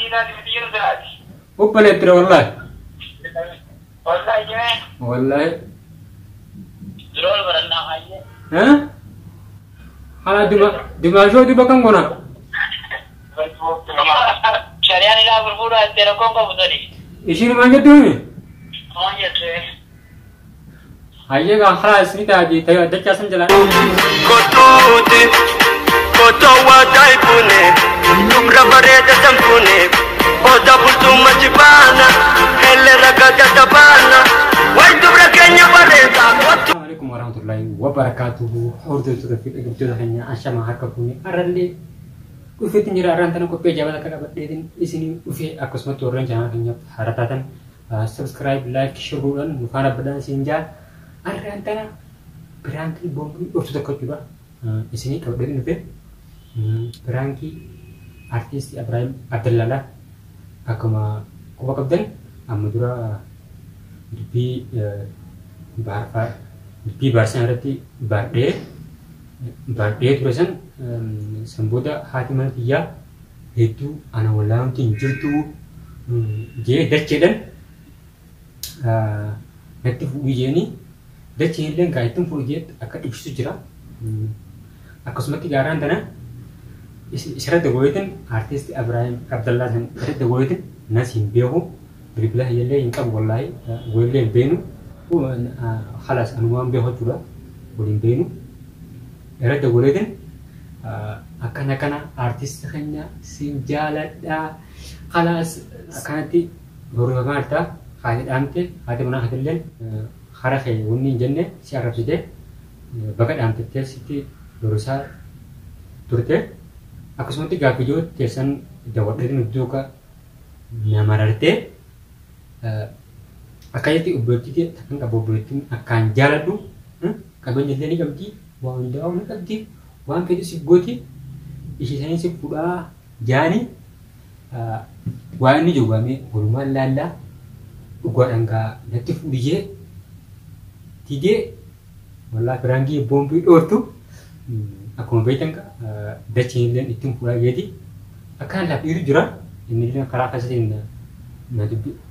ilaali biyyoon biraati. Obboleettire wallaahi. Wallaahi jimee. Wallaahi. Yeroo wal barannaa hayyee. Hala dimaashoo duba kan gona. Shari'aan ilaa gurguraa itti rakkoon qabu sani. Ishiin maal jettu himi? Maal jettee? Hayyee gaa halaas ni taati dachaa san jalaa. Kottuuti kotoo taifune dubra bareeda sanfune oda bultuma jibaana hele ragada tabaana way dubra keenya bareeda kottu. Assalamu alaikum warahmatullahi wabarakatuhu. Hordoftoota fi dhaggeeffattoota keenya ashamaa harka fuunee arrallee dhufeetiin jira. Arraan tana qophii ajaa'ibaa akka qabadheetiin isinii dhufee akkasumatti warreen chaanala keenyaaf haaraa taatan subscribe, like, share godhuudhaan nu faana badhaan isin jaa. Arraan tana piraankii boombii dhoftu tokko jechuudha. Isinii qabadheetiin dhufee piraankii artiistii Abiraahim Abdallaalaa akkuma quba qabdan amma dura dubbii baarfaa dubbii baarsan irratti baardhee baardhee ture san san booda haati mana kiyyaa hedduu ana wallaanti hin jirtu jee dacheedhan natti fuudhii jeeni dacheen illee gaa ittiin fuudhii jeetti akka ibsitu jira. Akkasumatti gaaraan tana isirratti gooyetin artisti Abiraahim Abdallaa san irratti gooyetin nas hin beeku bilbila illee hin qabu wallaahi goyillee hin beenu halas anumaan beeku jechuudha waliin beenu irratti gooyetin akkana kana artisti keenya sin jaaladha halas akkanatti horifamaa jirta haati dhaamte haati manaa hatilleen hara kee wanni hin jenne si arrabsite baga dhaamtettee sitti dorisaa turte. Akkasumatti gaaffii ijoo teessan daawwadheetiin duuka na marartee akkasitti obboleettii takkan qabu obboleettiin akkaan jaaladhu qabeenya illee ni qabdi waa hundaa ni qabdi waan fedhu siif gooti ishee sanii siif fuudhaa jaani waan inni jiru waamee walumaan laallaa dhugaadhaan gaa natti fuudhiyee didee wallaa firaangii boombii dhoortu akkuma beektan dacheen illee ittiin fuudhaa jeeti akkaan laaf dhiiru jira inni illee karaa akkasiitiin na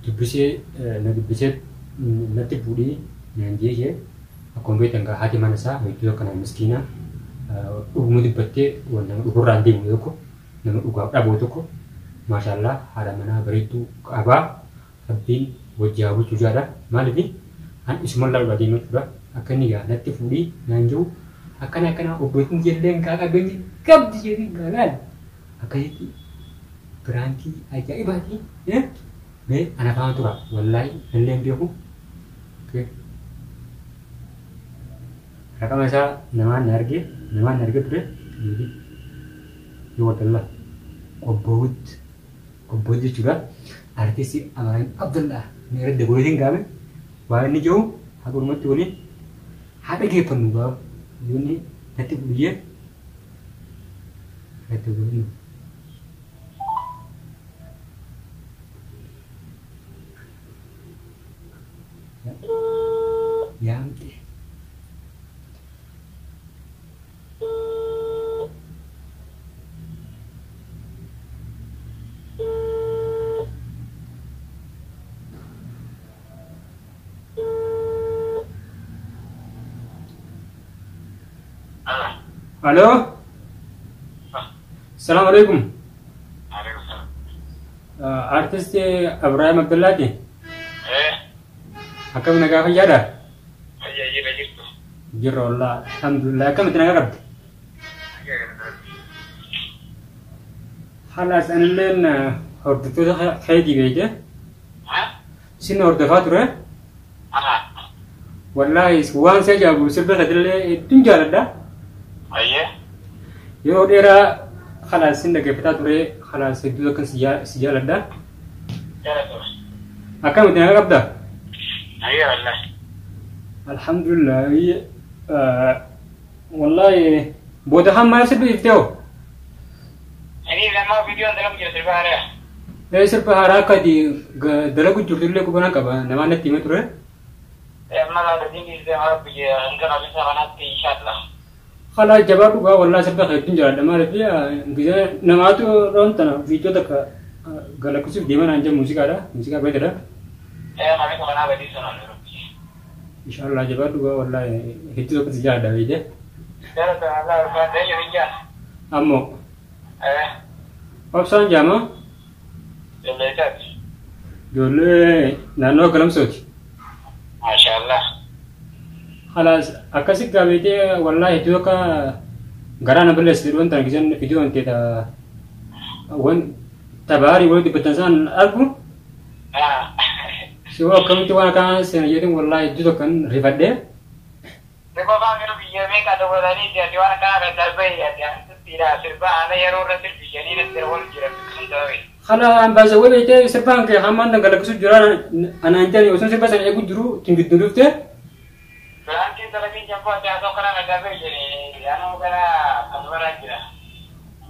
dubbisee na dubbisee natti fuudhii naan jeeshee akkuma beektan haati mana isaa hedduu akka nama miskiina dhuguma dubbattee nama dhugurraan deemu tokko nama dhugaaf dhaboo tokko maashaallah haadha manaa bareedduu qabaa rabbiin wajji haa bulchu jaadha maaliif an isuma laaludha deema jechuudha akka inni gaa natti fuudhii naan jiru akkana akkana obboleettiin jelleen gaa qabeenya qabdi jedhee gaa laal akkasitti piraankii ajaa'ibaati mee ana faana tura wallaahi nallee hin beeku raqama isaa namaan na arge namaan na arge ture yoo wadalla qobboowwitti qobboowwitti jechuudha artiistii Abiraahim Abdallaa mee irratti goleetiin gaame waan inni jiru haga dhumatti waliin haa dhageeffannu gaafa yoonni natti guyyee irratti goleetiin. Yaamte. Alo. Salaam alaikum. Artist Abiraahim Abdullaati. Akkam nagaa fayyaadha? Jirra wallaa alhamdulillah akkamitti nagaa qabdi? Halaas anilleen hordoftoota keetii beekte. Isin hordofaa ture. Wallaahi waan si ajaa'ibu sirba keetillee hedduun jaaladha. Yeroo dheeraa halaas sin dhaggeeffataa ture halaas hedduu akkan si jaaladha. Akkamitti nagaa qabda? Alhamdulillah. Wallaahi booda hamma sirba dhiiftee hoo? Sirba haaraa akka ati dalagu jirtu illee quba nan qaba namaan natti himee ture. Khalaa jabaa dhugaa wallaa sirba kee hedduun jaaladha maaliif namaatu roon tana viidiyoo takka Galakkisuuf deemaa naan jedhu muuziqaadha. Muuziqaa bareedaadha. Kami kanaa badii sun ol jiru. Inshaallah jabaadhu wallaahi hedduu tokko si jaalladha beekte. Jaalata Allah ulfaata eenyu hin jaa. Ammoo obsaan jaama Ijoollee isaati. Ijoollee naannoo galamsooti. Maashaallah. Khalaas akkasi gaabeetee wallaahi hedduu akka garaa na balleessite wanta argisan fiduu wantee ta wan tabaarii wal dubbatan isaan argu si hoo akkamitti waan akkanaa seena jedhin wallaahi hedduu tokko kan rifadhee. Rifafaa yeroo biyya meeqa dabalanii ati waan akkanaa kan darbee ati sirba haala yeroo irra sirbiyanii natti wal jiran kan ta'e. Khala ambaasawwee beektee sirbaan kee hammaan dhangalaqisuu jira anaan jedhani osoo sirba sana eegu jiru tingidduu dhufte. Biraantiin dalagiin jabboo ati haasoo kanaan adda ba'e jedhee yaanoo gara kan baraa jira.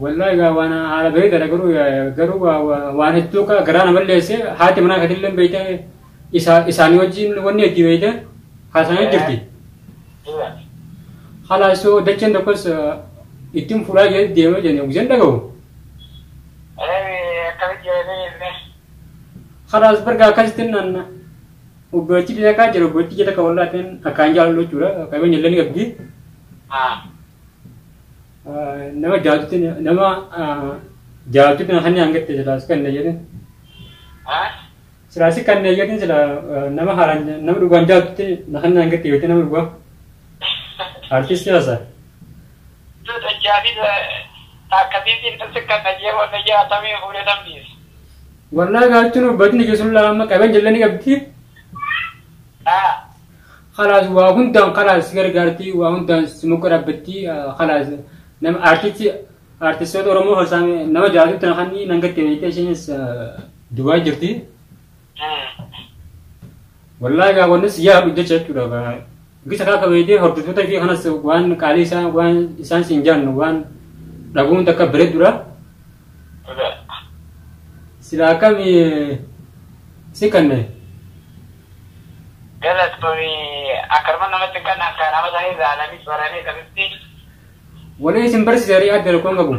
Wallahi egaa waan haala bareedaadha garuu garuu waan hedduu akka garaa nama balleesse haati manaa keetillee beektee isaanii wajjin wanni hedduu beektee haasa'anii jirti. Haala soo dacheen tokkos ittiin fuudhaa jedhee deema jedhanii ogzeen dhaga'u. Akkamitti jedhanii Khalaas barga akkasitti nan obboleettii xixiqqaa jira obboleettii jala kan wallaateen akkaan jaalladhu jechuudha. Qabeenya illee ni qabdi. Nama jaalatutti nama jaalatutti kan hangatte silaas kan jedhin. Silaasi kan jedhin sila nama haalaan nama dhugaan jaalatutti kan hangatte yoo nama dhugaa. Artistii hasa. Jaafi akkasiitiin kan najee waan najee atamii fuudhee tambiis. Wallaahi gaachuun obboleettiin keessumaa amma qabeenya illee ni qabdi. Khalaas waa hundaan khalaas gargaartii waa hundaan si muka dhaabbatti khalaas nama artisti artistoota Oromoo hoosaan nama jaalatutti na kan nan gattee beektee isheenis Dubaay jirti. Wallaahi gaa wannis yaa jecha jechuudha. Gisa kaa kabeetee hordoftoota fi kanas waan qaalii isaan waan isaan siin jaannu waan dhabuun takka bareeddudha. Silaa akkami si kanne. Galatoomii akkanuma namatti kan akka nama sanii ilaalanii baranii akkasitti. Walii isin barsiise horii adda rakkoon qabu.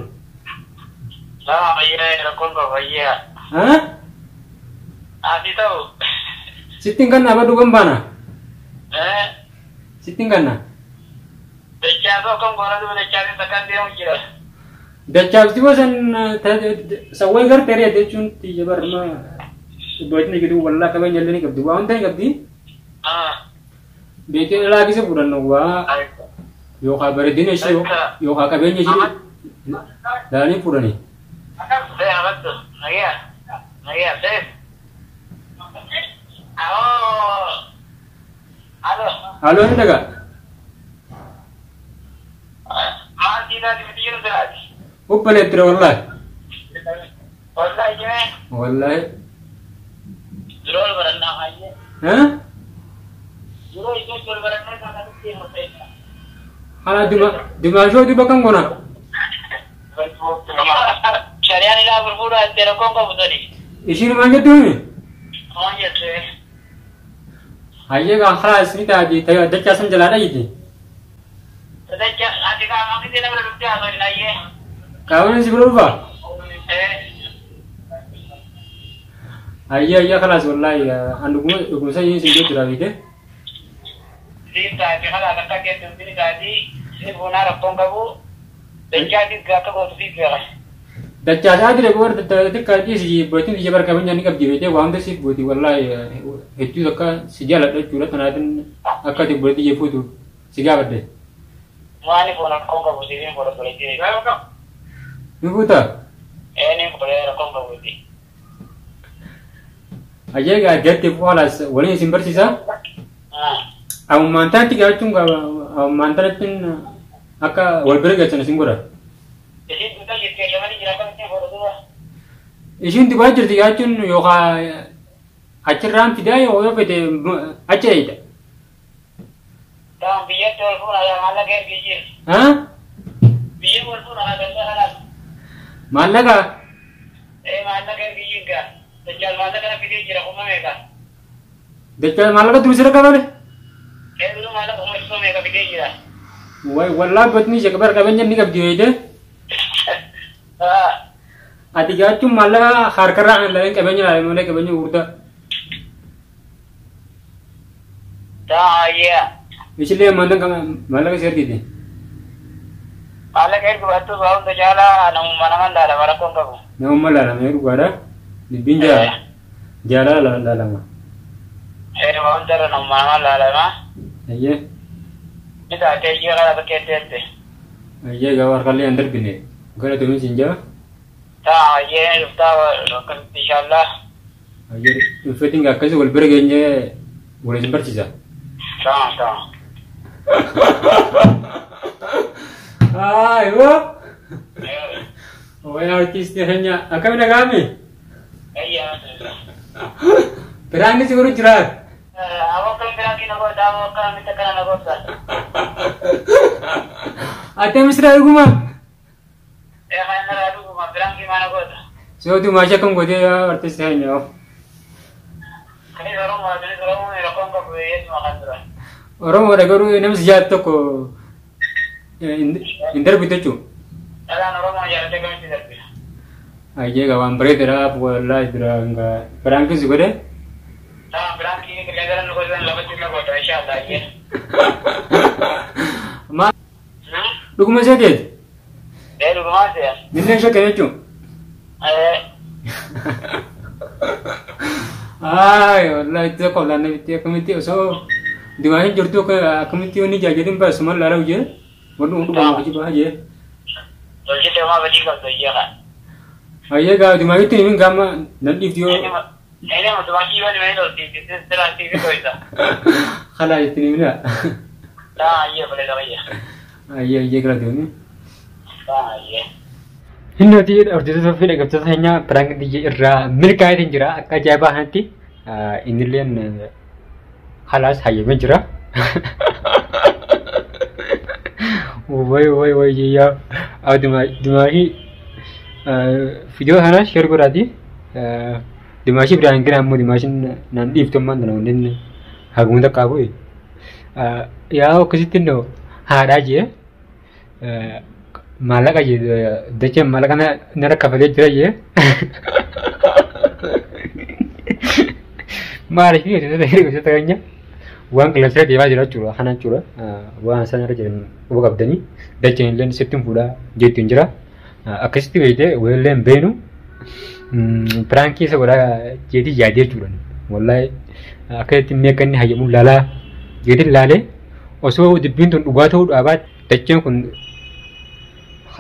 Lama fayyee rakkoon qabu fayyee. Asii ta'u. Sittiin kannaa baduu kan baana. Sittiin kannaa. Dachaa tokkoon goona duba dachaa takkaan deemu jira. Dachaaf si san sawwee gartee reete jechuun xiyya barma obboleettiin gidduu wallaa qabeenya illee ni qabdi waa hunda ni qabdi. Beekee dhalaa keessa fudhannu waa yookaan bareedina ishee yookaan qabeenya ishee laalanii fudhani. Halloo ni dhagaa. Obboleettira wallaahi. Wallaahi. Hala dimaashoo duba kan gona. Shari'aan ilaa furfuudha itti rakkoon qabu sani. Ishiin maal jettu himi? Maal jette? Hayyee gaa khalaas ni taati dachaa san jalaa dhayyiti. Dacha ati qaama miti nama dhuftee haasoo hin hayyee. Qaamni si bira dhufaa? Hayyee hayyee khalaas wallaahi an dhuguma dhuguma sanyii sin jechuu beekte. Siin taati khalaas akka keetti hundini taati si fuunaa rakkoon qabu dachaatis akka gootu siif beeka. Dachaa isaa dire goor xiqqaa dhiisi bootiin ija barka qabeenya ni qabdi beekte waa hunda siif gooti wallaahi hedduu akka si jaaladha jechuudha tanaatiin akka ati bootii ija fuutu si gaafadhe. Maali fuuna rakkoon qabu siif fuudha toleetti. Ni fuuta? Ee ni fuudha rakkoon qabuuti. Hayyee gaa gatti fuulaas waliin isin barsiisaa? Ammaan tanatti gaachuun ammaan tanatti akka wal bira galchan isin godha. Ishiin duuba jirti yamanii jira akkamitti fuudha duuba? Ishiin duuba jirti gaachuun yookaan achirraan fidaa yoo fedhe achi eeyita. Ta'an biyyatti wal fuudha maallaqa ergi jira. Biyya wal fuudha galcha kanaaf. Maallaqa? Ee maallaqa ergi jira. Dajjal maallaqa na fidee jira kuma meeqa? Dajjal maallaqa dursira qabale? Ee duruu maallaqa kuma dhibba meeqa fidee jira? Wallaahi batni ishee qabar qabeenya ni qabdi beekte. Ati jaachuun maallaqa harkarraa kan ilaaleen qabeenya ilaalee malee qabeenya gurguddaa. Taa ayyaa. Ishillee maallaqa si ergite. Maallaqa ergu baattus waa hunda caalaa namummaa naman laalama rakkoon qabu. Namummaa laalama dhugaadha. Dubbiin jaalala laalama. Waa hundarra namummaa naman laalama. Ayyee. Ni taatee iyyee kana bakka etteette. Ayyee gaafa harkallee hin darbine. Gara tumis hin jaa. Taa ayyee dhuftaa akkasitti inshaallah. Ayyee dhufeetiin akkasii wal bira geenyee wal isin barsiisa. Taa taa. Aywa. Way artisti keenya akkami dhaga'ame? Ayyaa. Biraanni si godhu jira. Aboo akkami biraankii na godha aboo akkamitti akkana na godha. Ati misira dhuguma? Kan irraa dhuguma biraankii maana godha. Sootu maasha akkam gootee artisti keenya. Kunis Oromoo kunis Oromoo rakkoon qabu yeesuma kan dura. Oromoodha garuu namni si jaallatu tokko hin darbitu jechuudha. Dhalaan Oromoo jaallatee kamitti darbina? Ayyee gaa waan bareedaadha wallaahi biraankii si godhe. Taa biraankii qilleensa nu godhan lafatti na godha inshaallah ayyee. Maal dhuguma seeteeti? Ee dhugumaa se'a. Minneen shakkee jechuun. Ee. Ay wallaahi itti qollaan namitti akkamitti osoo dimaashin jirtu akkamitti wanni jaajatiin baasuman laala hojii wanni hundumaa hojii baha jee. Hojii deemaa badii qabdu ayyee kan. Ayyee gaa dimaashitti himin gaama nan dhiifti yoo. Inni dimaashii yoo himanii dhoofti siraan siif dhoofta. Khalaa ittiin himina. Taa ayyee bareeda qayya. Ayyee ayyee galatoomii. Taa ayyee. Inni nuti hordoftoota fi dhaggeeffattoota keenya piraankiin biyya irraa milkaa'eetiin jira akka ajaa'ibaa kanatti innilleen halaas hayyamee jira. Way way way yaa dimaashii fidiyoo kana sheer godhaati. Dimaashii biraan gina ammoo dimaashiin naan dhiiftummaan tana wanneen hagumuu takkaa bu'e. Yaa akkasitti innoo haadhaa jee maallaqa jee dacheen maallaqa nara kafalee jira jee. Maaliif hojjettoota keenya waan qilleensa deemaa jira jechuudha kana jechuudha waan isaan irra jiran quba qabdanii dacheen illee sitti hin fuudhaa jettu hin jira akkasitti beektee wayillee hin beenu piraankii isa godhaa jeetii yaadee jechuudha wallaahi akkasitti mee akka inni hayyamuun laalaa jeetiin laalee osoo dubbiin tun dhugaa ta'uu dhaabaat dacheen kun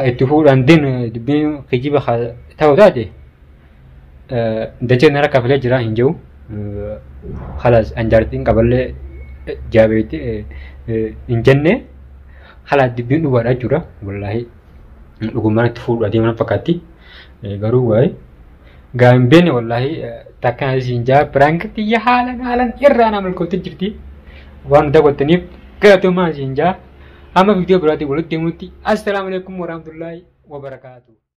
itti fuudhaan deemu dubbiin kijiba ta'u taate dacheen nara kafalee jira hin jiru. Halas anjaartiin qaballee jaabeetti hin jenne haala dubbiin dhugaadha jechuudha. Wallaahi dhugumaan itti fuudhaa deeman fakkaatti. Garuu waa'ee gaa hin beekne wallaahi takkaan isin jaa piraankii haalan haalan irraa nama milkootee jirti. Waan daawwattaniif galatoomaa isin jaa. Amma viidiyoo biraatiin walitti deemuutti assalaamu alaikum warahmatullaahi wabarakaatu.